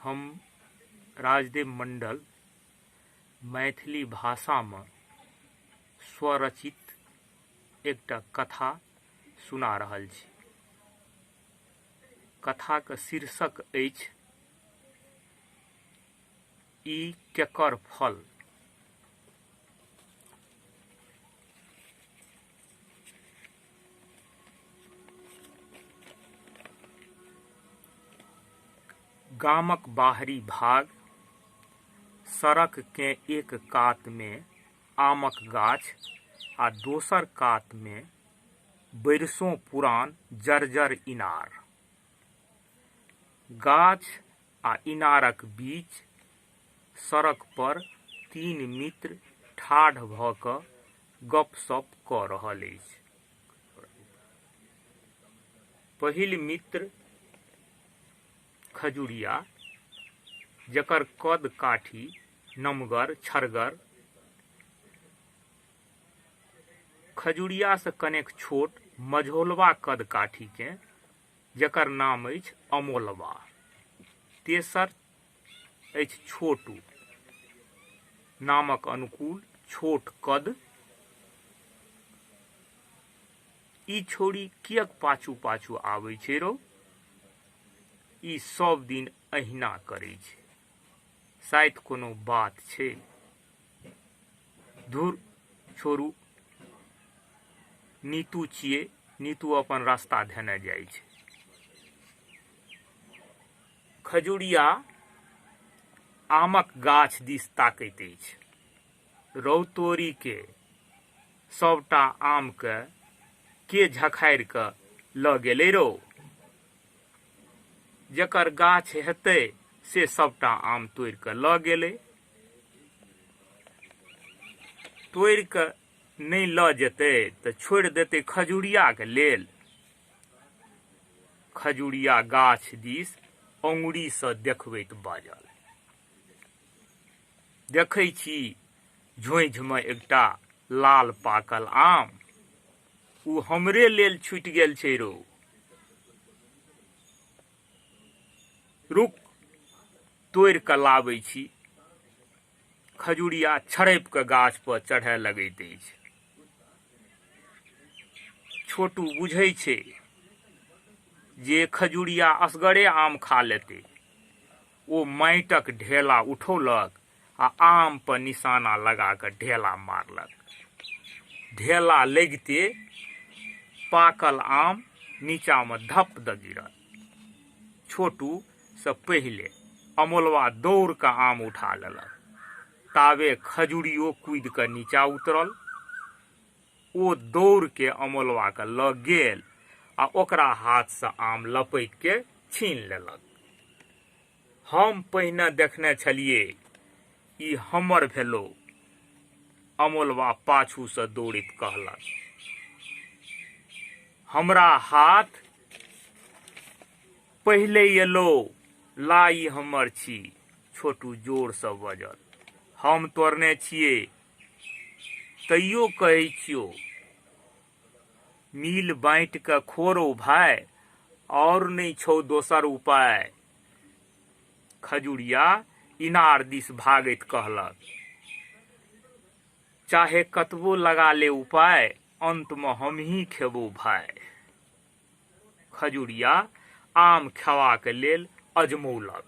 हम राजदेव मंडल मैथिली भाषामे स्वरचित एकटा कथा सुना रहल छी। कथाक शीर्षक अछि ई केकर फल। गामक बाहरी भाग, सड़क केँ एक कात मे आमक गाछ आ दोसर कात मे बरिसों पुरान जर्जर इनार। गाछ आ इनारक बीच सड़क पर तीन मित्र ठाढ़ भ क गप-सप क रहल अछि। पहिल मित्र खजुरिया, जकर कद काठी नमगर छरगर, खजुरियासँ कनेक छोट मझोलबा कद काठीकेँ, जकर नाम अछि अमोलबा। तेसर अछि छोटू, नामक अनुकूल छोट कद। ई छौड़ी किएक पाछू-पाछू आबै छै रौ? ई सभ दिन अहिना करै छै। शायद कोनो बात छै। धुर छोड़ू। नीतू छियै। नीतू अपन रास्ता धेने जाइ छै। खजुरिया आमक गाछ दिस ताकैत अछि। रौ तोरी के, सभटा आमकेँ के झखारि कऽ लऽ गेलै रौ? जकर गाछ हेतै से सभटा आम तोड़ि कऽ लऽ गेलै। तोड़ि कऽ नहि लऽ जेतै तऽ छोड़ि देतै खजुरियाके लेल। खजुरिया गाछ दिस अङुरीसँ देखबैत बाजल। देखै छी झोँझिमे एकटा लाल पाकल आम, ओ हमरे लेल छुटि गेल छै रौ। रुक, तोड़ि कऽ लाबै छी। खजुरिया छड़पि कऽ गाछ पर चढ़य लगैत अछि। छोटू बुझै छै जे खजुरिया असगरे आम खा लेतै। ओ माटिक ढेला उठौलक आ आम पर निशाना लगा कऽ ढेला मारलक। ढेला लगिते पाकल आम नीचामे धप दऽ गिरल। छोटू सँ पहिले अमोलवा दौड़ कऽ आम उठा लेलक। ताबे खजुरियो कूदि कऽ नीचा उतरल। ओ दौड़ के अमोलवा के लग गेल आ ओकरा हाथ सँ आम लपकि के छीन लेलक। हम पहिने देखने छलियै, ई हमर भेलौ, अमोलवा पाछू सँ दौड़ैत कहलक। हमरा हाथ पहिले एलौ, ला ई हमर छी, छोटू जोर सँ बजल। हम तोड़ने छियै, तैयो कहै छियौ, मिल बाँटि कऽ खो रौ भाय, आओर नहि छौ दोसर उपाय। खजुरिया इनार दिस भागैत कहलक। चाहे कतबो लगा ले उपाय, अन्तमे हमही खेबौ भाय। खजुरिया आम खेबाक लेल अजमौलक।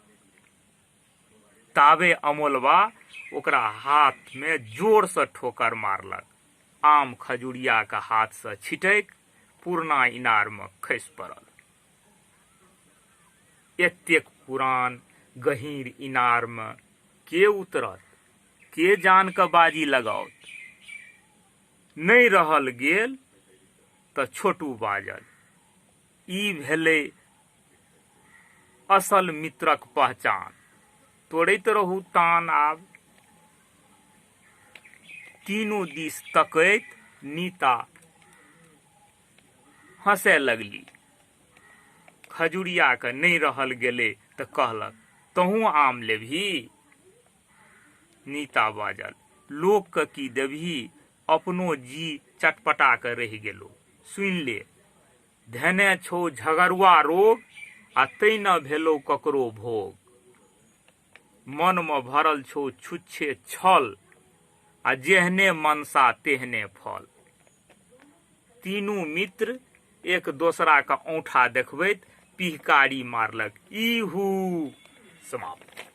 ताबे अमोलबा ओकरा हाथमे जोरसँ ठोकर मारलक। आम खजुरियाक हाथसँ छिटकि पुरना इनारमे खसि पड़ल। एतेक पुरान गहींर इनारमे के उतरत? के जान कऽ बाजी लगाओत? नहि रहल गेल तऽ छोटू बाजल, ई भेलै असल मित्रक पहचान। तोड़ैत रहू तान आब। तीनू दिस तकैत नीता हँसय लगली। खजुरियाके नहि रहल गेलै तऽ कहलक, तहूँ आम लेबही? नीता बाजल, लोकके की देबही, अपनो जी चटपटा कऽ रहि गेलौ। सुनि ले, धेने छौ झगड़ुआ रोग आ तै ने भेलौ ककरो भोग। मनमे भरल छौ छुच्छे छल आ जेहने मनसा तेहने फल। तीनू मित्र एक दोसराके औंठा देखबैत पिहकारी मारलक, इहू। समाप्त।